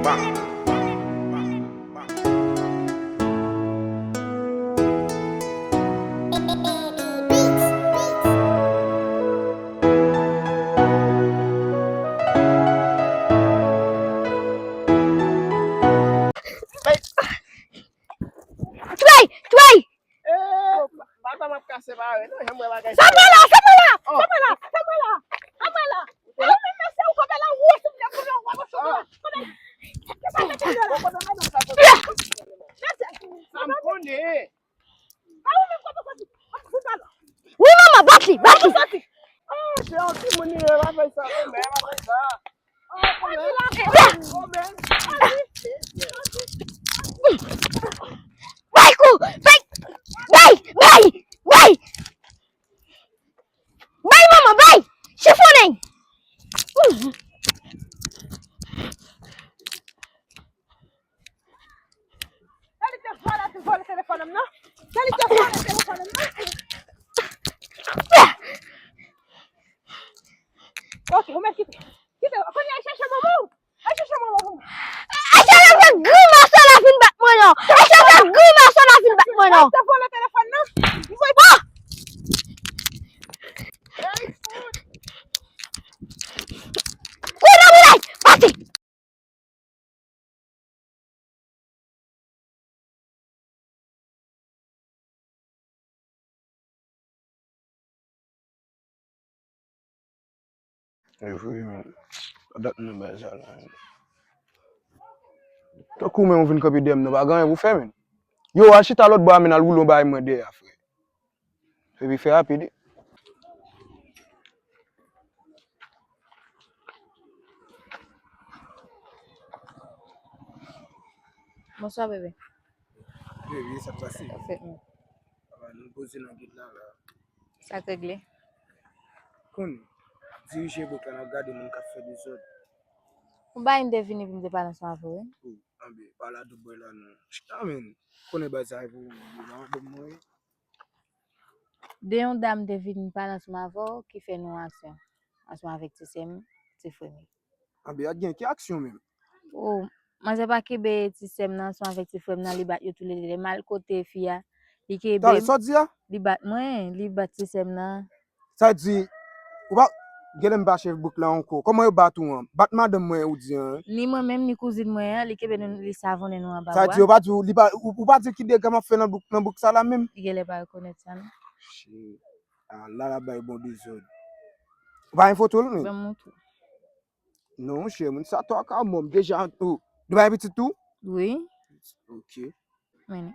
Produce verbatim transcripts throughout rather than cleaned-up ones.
Trey! Trey! Eh, papa m ap ka separe, non, janm wè bagay sa. Sa mwen la, sa mwen la, sa mwen la, sa mwen la, sa mwen la. Ah, men mèsi, ou konpè la, ou sou mwen, konpè, ou konpè, konpè. Kisa mete m la? Mèsi. Sa m konnen. Ah, ou menm konpè soti. Wi, manman, bat li, bat li. Ah, se yon timoun li ye, pa fè sa, konpè, pa fè sa. Bay kou! Bay! Bay! Bay! Bay! Bay, manman, bay! Chifonnen! Sa li te vòlè, te vòlè telefòn m nan? Sa li te vòlè telefòn m nan? Ok, ou mèt kite. Kite, kounye a, al chèche manman w. Al chèche manman w. Al chèche fè grimas la fin bat mwen non. Al chèche fè grimas la fin bat mwen non. Te vòlè telefòn nan. Li voye pa. Kounye a, pase. E vre, men. Pa dat nou bay sa la, men. Tankou men ou vin kanpe dèyè m, nou pa gen anyen pou fè, men. Yo, al chita lòt bò a, men, al woule yon bagay mwen dèyè a, frè. Epi fè rapid wi. Bonswa, bebe. Bebe, sa k pase? Sa fèt, men. Apa, nou poze nan gèt la, la. Sa k regle? Konnen, dirije bouk la, n ap gade moun k ap fè dezòd. Ou bay m te vini pou m te pale ansanm avè w, wi. Oh, anben, pa la tout bòy la, non. Chita, men. Konnen bagay sa e pou ou, madanm mwen, wi. De yon dam te vin pale ansanm avè w ki fè nou aksyon ansanm avèk ti sè m, ti frè m. Anben, a gen ki aksyon menm? O, manzè pa kenbe ti sè m nan ansanm avèk ti frè m nan, li bat yo toulede. Lè m al kote fi a, li kenbe m, sa w di a? Li bat mwen, li bat ti sè m nan. Sa di, ou pa, genlè m pa chèf bouk la ankò. Kòman yo bat ou an? Bat madanm mwen ou di an? Ni mwen menm, ni kouzin mwen an, li kenbe nou, li savonnen nou anba bwa. Sa di, yo pa di, li pa, ou, ou pa di ki dega m ap fè nan bouk, nan bouk sa la menm? Li genlè pa rekonèt sa, non. Shit. A, la, l ap bay bon dezòd. Ou pa gen foto l, non? Ban m montre w. Non, monchè, moun sa twa ka mò, m deja, oh, nou pa gen pitit tou? Wi. Ok. Men.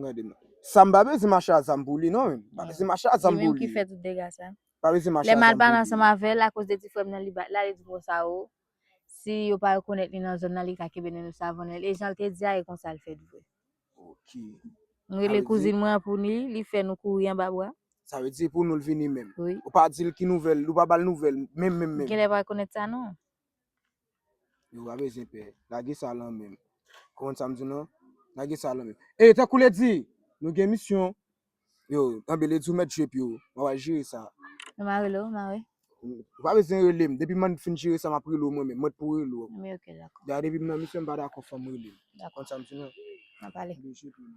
Gade non. Sa m pa bezwen mache a zam pou li non, men. M pa bezwen mache a zam pou li. Li menm ki fè tout dega sa. Pa bezwen mache a zam pou li. Lè m al pale ansanm avè l, akoz de ti frè m nan li bat la, li di m konsa o. Si yo pa rekonèt li nan zòn nan, li ka kenbe nou savonnen l. E jan l te di a, e konsa l fèt vre. Ok. M rele kouzin mwen an pou li, li fè nou kouri anba bwa. Sa vle di pou nou l vini menm. Wi. Ou pa di l ki nouvèl, ou pa ba l nouvèl, menm, menm, menm. Genlè pa rekonèt sa non. Yo, pa bezwen pè. Lage sa lan menm. Konprann sa m di w non? Lage sa lan menm. E, tankou Ledi, nou gen misyon. Yo, anben Ledi ou mèt jwe pye w. Mwen va jere sa. Mwen ma rele w, ma wè. Ou pa bezwen rele m. Depi mwen fin jere sa, m ap rele w mwen menm. Mwen pou rele w. Men ok, dakò. Dayè depi m nan misyon, m pa dakò fò m rele m. Dakò. Konprann sa m di w non? N a pale. Anben jwe pye w.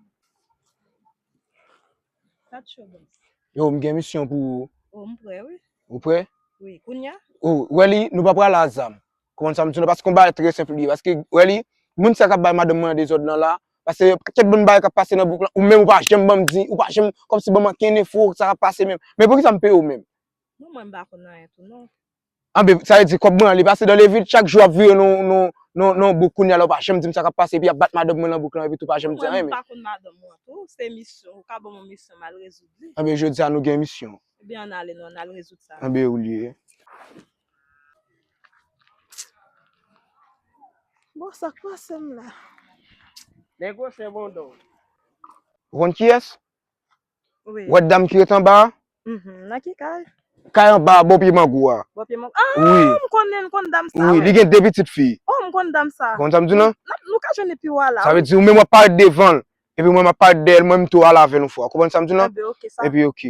Sa t cho, bòs. Yo, m gen misyon pou ou. O, m prè, wi. Ou prè? Wi, kounya? O, wè li, nou pa prale a zam. Konprann sa m di w non, paske yon bagay trè senp li ye. Paske, wè li, moun sa k ap bay madanm mwen an dezòd lan la, paske kèk bon bagay k ap pase nan bouk lan, ou menm ou pa janm ban m di, ou pa janm, kòmsi ban m okenn enfo sa k ap pase menm. Men poukisa m peye w menm? Non, mwen m pa konn anyen tou non. Anben, sa vle di kòb mwen an, li pase dan levid, chak jou ap vire nan, nan, nan, nan bouk kounya la, ou pa janm di m sa k ap pase, epi y ap bat madanm mwen nan bouk lan, epi tou pa janm di anyen, men. Mwen m pa konn madanm mwen tou, se misyon, ou ka ban m yon misyon, m al rezoud li. Anben, jodi a nou gen misyon. Ebyen, ann ale non, ann al rezoud sa. Anben, ou li ye. Bon, sa k pase m la? Nèg gwosè bonda w. Ou konn kiyès? Wi. Ou wè dam ki ret anba a? Mhm. Nan ki kay? Kay anba a, bò pye mango a. Bò pye mango. Ah, wi. M konnen, m konn dam sa, wi, wi. Li gen de pitit fi. Oh, m konn dam sa. Ou konn sa m di w non? N ap, nou ka jwenn li pi wo a la, wi. Sa vle di ou menm w ap parèt devan l, epi mwen m ap parèt dèyè l, mwen m tou al avè l yon fwa. Ou konprann sa m di w non? Enben, ok, sa. Epi ok.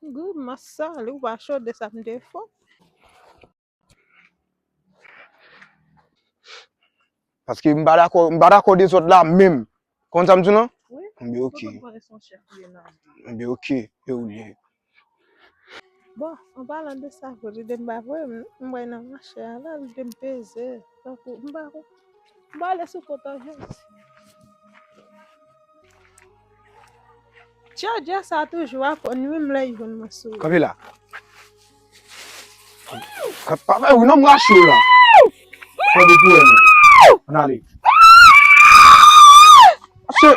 Grimas sa, li ou pa chode sa m te fè. Paske m pa dakò, m pa dakò dezòd la menm. Konn sa m di w lan? Wi. Ebyen, ok. Ebyen, ok, e ou ye. Bon, an palan de sa, pou lide m pa vre, m, m wè nan mache a la, lide m peze. Tankou, m pa konn. M prale sou kont an Jezi. Djadja sa toujou ap nwi m lè l jwenn mwen sou. Kanpe la. Kanpe, pa fè wi non, m rache w la. Fò de pou wè nou. Ann ale. Mache.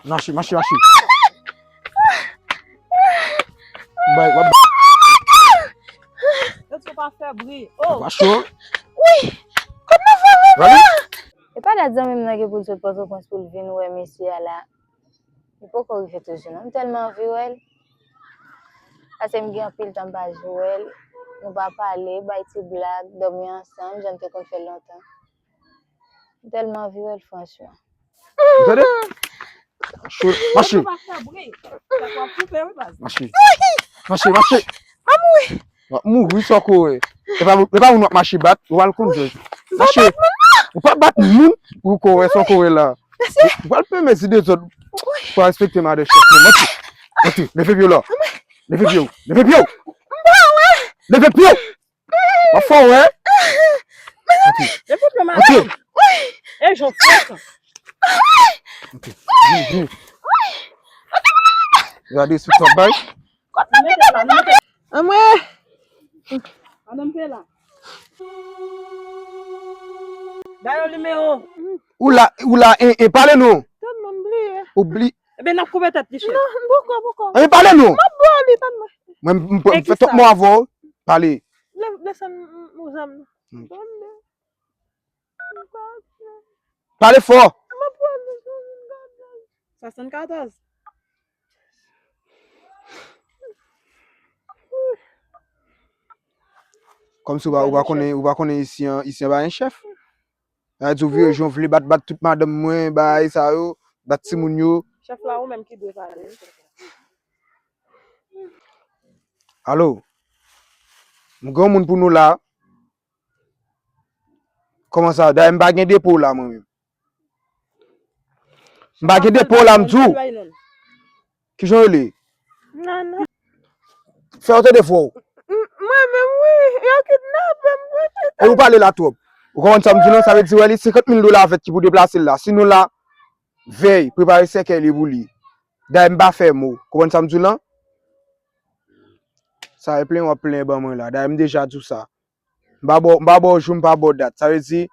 Mache, mache, mache. Bay, w ap Yo di w pa fè bri. Oh. Mache. Wi. Kote nou fè reve? E pa dat zanmi m nan gen pou l sot Pòtoprens pou l vin wè mesye a la. Li poko rive toujou non. M tèlman anvi wè l. Paske m gen anpil tan m pa jwenn wè l. Nou pa pale, bay ti blag, dòmi ansanm, jan n te konn fè l lontan. M tèlman anvi wè l, franchman. Ou tande? Cho, mache. Mache. Mache, mache. W ap mouri. W ap mouri, sa w ko wè. E pa, e pa moun w ap mache bat, ou al konn jòj. Mache. Ou pa bat moun, ou ko wè sa w ko wè la. Ou pral pèmèt si dezòd. Ou pa respekte madan chèf mwen. Monte. Monte. Leve pye w la. Leve pye w. Leve pye w. Leve pye w. W ap fè w wè. Monte. Leve pye w, madanm. Monte. E jan w fè sa. Monte. Vini, vini. Gade sou sa w bay. Anmwe. Madanm te la. Ba yo nimewo. Ou la, ou la, e, e pale non. Tann mwen bliye. Ou bli. Ebyen, n ap koupe tèt li, chèf. Non, poko, poko. E pale non. M ap ba w li, tann mwen. Mwen, m, m, m fè twòp mo avè w. Pale. Lè, lè sa m, m, m, zam nan. Hmm. Pale fò. Swasannkatòz. Kòmsi ou pa, ou pa konnen, ou pa konnen isi an, isi an pa gen chèf. Sa vle di ou vire jan w vle, bat, bat tout madanm mwen, bagay sa yo, bat timoun yo. Chèf la, ou menm ki dwe pale. Alo. M gen yon moun pou nou la. Kòman sa? Dayè m pa gen depo la mwen menm. M pa gen depo la, m di w. Kijan w rele? Nana. Fè yo tande vwa w. M, mwen menm wi, yo kidnape m wi. E ou pale la twòp. Ou konprann sa m di w lan? Sa vle di wè li senkant mil dola avèk ki pou deplase l la. Si nou la, vèy, prepare sèkèy li pou li. Dayè m pa fè mo. Konprann sa m di w lan? Sa e plenyen w ap plenyen ban mwen la. Dayè m deja di w sa. M pa ba w, m pa ba w jou, m pa ba w dat. Sa vle di,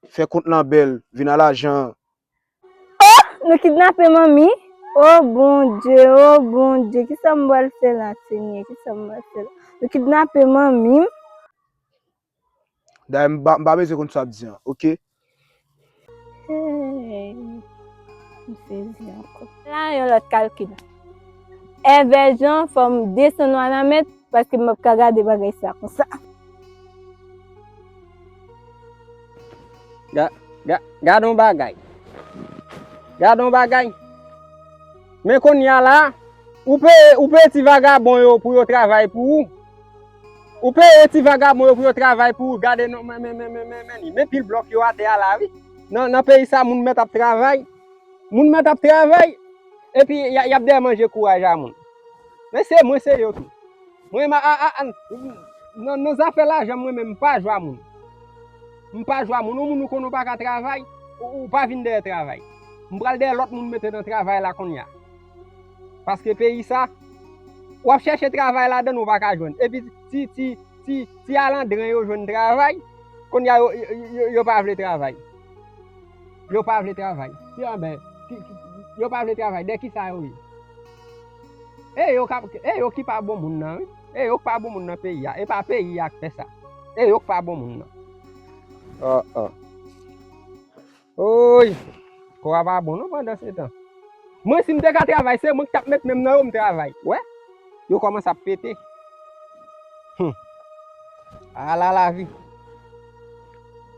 fè kont lan bèl, vin a lajan an. Oh, nou kidnape manmi. Oh Bondye, oh Bondye, kisa m pral fè la, Senyè? Kisa m pral fè la? Nou kidnape manmi m. Dayè, m pa, m pa bezwen konn sa w ap di an, oke? Hey, m sezi ankò. La, yon lòt kalkil. Èvè Jan, fò m desann Wanament, paske m p ap ka gade bagay sa konsa. Ga-, ga-, gade yon bagay. Gade yon bagay. Men kounye a la, ou peye, ou peye ti vagabon yo pou yo travay pou ou. Ou peye ti vagabon yo pou yo travay pou ou. Gade non, men, men, men, men, men, men, men pil blòk yo atè a la, wi. Nan, nan peyi sa, moun mèt ap travay. Moun mèt ap travay. Epi, y a, y ap dèyè manje kouraj a moun. Men se mwen, se yo tou. Mwen, m a, a, a, a, nan, nan zafè lajan, mwen menm, m pa jwe a moun. M pa jwe a moun. Yon moun ou konnen w pa ka travay, ou, ou pa vin dèyè travay. M pral dèyè lòt moun mete nan travay la kounye a. Paske peyi sa, w ap chèche travay ladann, ou pa ka jwenn. Epi ti, ti, ti, ti alandren yo jwenn travay, kounye a yo, yo, yo, yo pa vle travay. Yo pa vle travay. Ki anben, ki, ki, yo pa vle travay. De kisa yo ye? E yo k ap, e yo ki pa bon moun nan, wi. E yo k pa bon moun nan peyi a. E pa peyi a k fè sa. E yo k pa bon moun nan. Ah, ah. Oy! Kò a pa bon non pandan se tan. Mwen, si m te ka travay, se mwen ki t ap met men m nan yo, m travay. Wè? Yo kòmanse ap pete. Hum. Ala lavi.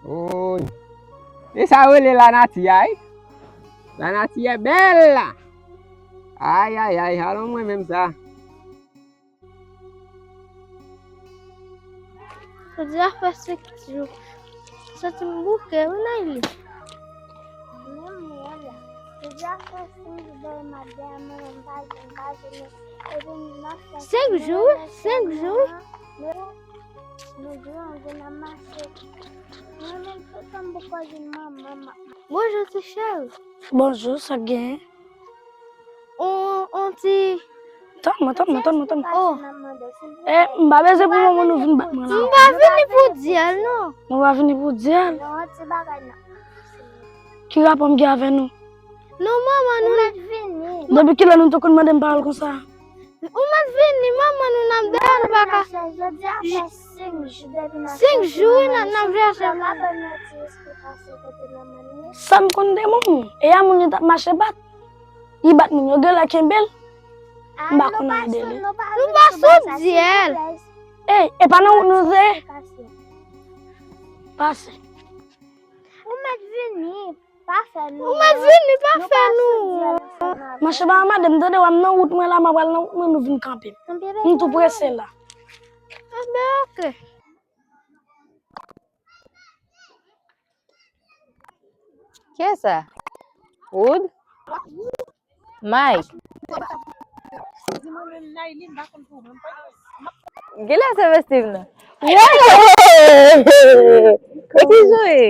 Oy. E sa yo rele lanati a, wi. Lanati bèl la. Ay, ay, ay, alon mwen menm sa. Jodi a fè senk jou. Santi m bouke, wi, Nayli. Menm mwen la. Jodi a fè senk jou dèyè m ap dèyè mwen, m pa jwenn, m pa jwenn. Epi m ap fè senk jou, wi, senk jou. Nou, nou di yon jou n ap mache. Mwen menm, tout tan m poko jwenn manman m ap mache. Bonjou, ti cheri. Bonjou, sa k genyen? On, on ti. Tann mwen, tann mwen, tann mwen, tann mwen. Oh. E, m pa bezwen pou manman nou vin bat mwen la. M pa vini pou di l, non. Nou pa vini pou di l. Non, ti bagay nan. Ki rapò m gen avè nou? Non, manman, nou mèt vini. Depi kilè nou te konn mande m pawòl konsa? Ou mèt vini, manman, nou n ap dèyè, nou pa ka. Jodi a fè senk jou depi n ap senk jou, wi, n ap, n ap chèche manman. Sa m konn de manman? E a moun yo t ap mache bat. Li bat moun yo, gen lè kenbe l. M pa konn anyen de li. Nou pa sou dyèl. Ey, e pa nan wout nou se? Pase. Ou mèt vini, pa fè nou. Ou mèt vini, pa fè nou. Mache ba madanm, tande, w ap nan wout mwen la, m ap pral nan wout mwen, nou vin kanpe m. M tou prese la. Enben, oke. Kiyès sa? Wood? Mike. Genlè se Westive nan. E ki jan w ye?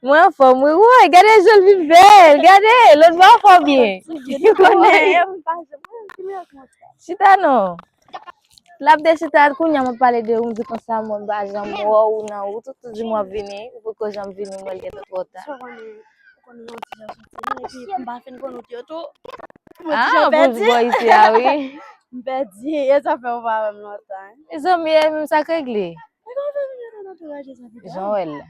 Mwen anfòm, wi. Woy, gade je l vin bèl. Gade, lòt bò anfòm byen. Ou konnen. Chita non. L ap de chita, kounye a m ap pale de ou, m di konsa, mwen m pa janm wè ou nan wout, ou toujou di m w ap vini, ou poko janm vini, m wè l gentan twò ta. Ou konnen, ou konnen yon ti jan soti, non, epi m pa fin konn wout yo tou. Mwen ti jan pèdi. Ah, bò isi a, wi. M pèdi, e sa fè ou pa wè m lontan. Mezanmi, e menm sa k regle. E kòman fè m jwenn nan antouraj sa pita? Jan w wè l la.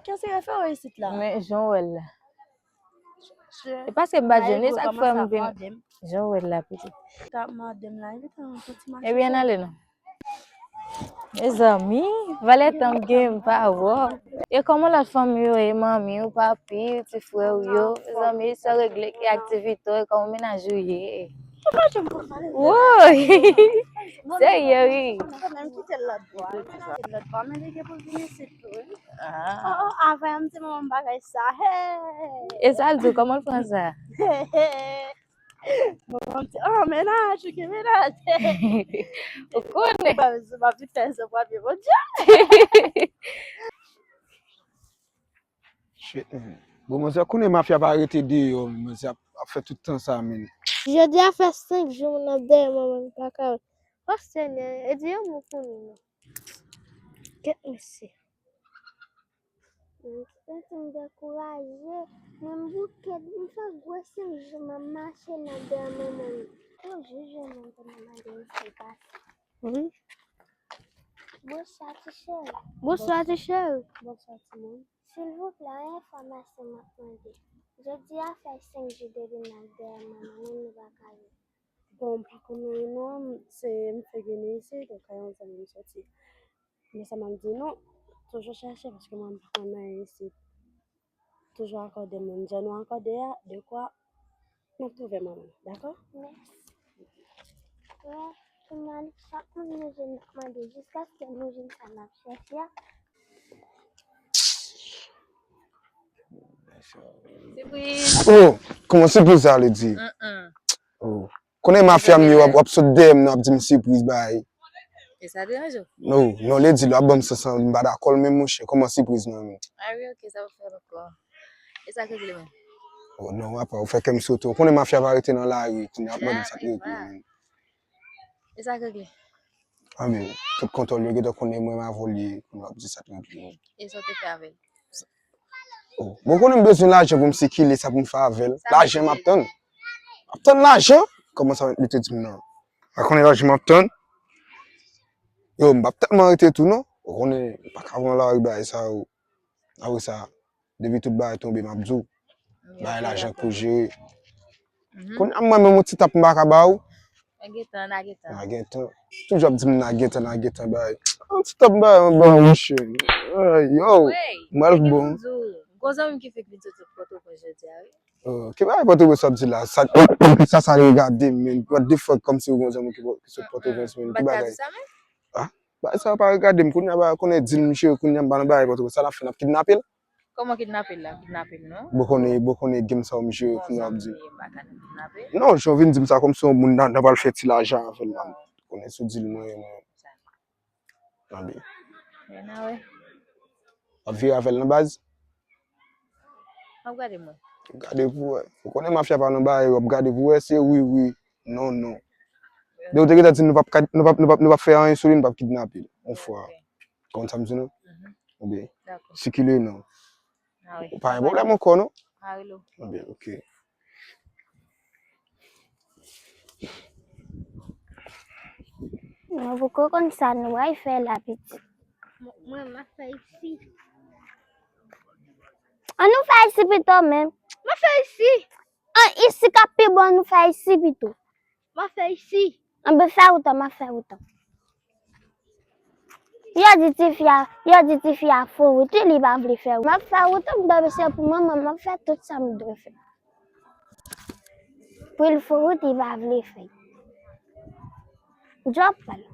Kiyès ki refè w isit la? Men jan w wè l la. E paske m pa t jwenn, e sa k fè m vin. Jan w wè l la, pitit. T ap mande m la, li te yon ti mache. Ebyen, n ale non. Mezanmi, valè tan m gen, m pa wè w. E kòman lòt fanmi yo ye, manmi w, papi w, ti frè w yo? Mezanmi, sa regle, ki aktivite w, e kòman mennaj ou ye? Woy! Serye, wi. Mwen menm kite l lòt bò a. Kite l lòt bò a, men li gen pou l vin isit tou, wi. Ah. Oh, oh, avan m di manman m bagay sa. Hey! E sa l di w, kòman l pran sa? Manman m di, oh, mennaj, ou gen mennaj. Ou konnen. Mwen menm, m ap vin fè sa pou apye Bondye. Shit, man. Bon, manzè, konnen mafya pa rete deyò, men manzè ap, ap fè tout tan sa, men. Jodi a fè senk jou moun ap dèyè mwen, mwen pa ka. O Senyè, e di yon mo pou nou, non. Kèt mesye. Mwen santi m dekouraje, men m bouke, m fè gwo senk jou m ap mache nan dèyè mwen, men m toujou jwenn moun pou mwen mande si l pase. Wi. Bonswa, ti cheri. Bonswa, ti cheri. Bonswa, timoun. Silvouplè, yon enfòmasyon m ap mande. Jodi a fè senk jou depi n ap dèyè manman nou, nou pa ka jwenn. Bon, m pa konn anyen non, se m fèk vini isit, donk yon zanmi m soti. Men sa m ap di nou, toujou chèche, paske mwen m pa konn anyen isit. Toujou akòde moun. Jan nou akòde a, dekwa n ap twouve manman, dakò? Mèsi. Wè, kounye a, chak moun nou jwenn n ap mande, jiskaske nou jwenn sa n ap chèche a. Sipriz. Oh, kòman sipriz sa vle di? Mm-mm. Oh. Konnen mafya m yo ap, ap sot dèyè m nan, ap di m sipriz bay. E sa deranje w? Non, non, li di l ap ban m sans lan, m pa dakò l menm, monchè. Kòman sipriz nan men? Ah wi, ok, sa w fè ankò. E sa k regle menm? Oh non, apa, ou fè kè m sote. Ou konnen mafya pa rete nan lari, kounye a ap mande m sa k regle menm. E sa k regle? Ah men, tout kontwòl yo gentan konnen mwen m avè w li ye, kounye a ap di sa k regle menm. E sa w te fè avè l? Oh, bon, konnen m bezwen lajan pou m sikile, sa pou m fè avè l. Lajan m ap tann. M ap tann lajan. Kòman sa li te di m nan? A konnen lajan m ap tann. Yo, m p ap tèlman rete tou non. Ou konnen, m pa ka pran lari bagay sa yo. Apre sa, depi tout bagay tonbe, m ap di w. Bagay lajan pou jere. Kounye a mwen menm yon ti tap m pa ka ba ou. N a gen tan, n a gen tan. N a gen tan. Toujou ap di m n a gen tan, n a gen tan, bay. Yon ti tap m bay, yon ban mouche. Ay, yo. M al bon. Gon zanmi m ki fèk vin soti Pòtoprens jodi a, wi. Oh, ki bagay Pòtoprens w ap di la? Sa sa sa regade m, men. What the fuck, kòmsi ou gon zanmi ki ki sot Pòtoprens, men. Ki bagay? Ah, bagay sa yo pa regade m. Kounye a, ba, konnen dil misye, kounye a m pa nan bagay Pòtoprens. Sa l ap fè, n ap kidnape l? Kòman kidnape l la? Kidnape l non? Bon, konnen, bon, konnen game sa w misye, kounye a w ap di. M pa ka nan kidnape. Non, jan w vin di m sa, kòmsi yon moun nan, nan pral fè ti lajan avè l, man. Konnen sou dil mwen, mwen. Anben. Men a wè. W ap vire avè l nan baz? M ap gade mwen. Gade pou wè. Ou konnen mafya pa nan bagay, w ap gade pou wè, se wi, wi, non, non. Depi w te gentan di nou p ap ka- nou p ap nou p ap nou p ap fè anyen sou li, nou p ap kidnape l. Yon fwa. Ok. Konn sa m di nou? Mhm. Anben. Dakò. Sikile non. A wè. Ou pa gen pwoblèm ankò non? Mare l. Anben, ok. Mwen poko konn sa nou pral fè la pitit. Mwen, m ap fè isi. An nou fè isi pito menm. M ap fè isi. An isi k ap pi bon, nou fè isi pito. M ap fè isi. Anben fè wout an, m ap fè wout an. Yo di tifi a, yo di tifi a fè wout, wi, li pa vle fè wout. M ap fè wout an, m dòmi se pou manman, m ap fè tout sa m dwe fè. Pou l fè wout, li pa vle fè. Djòb pa l.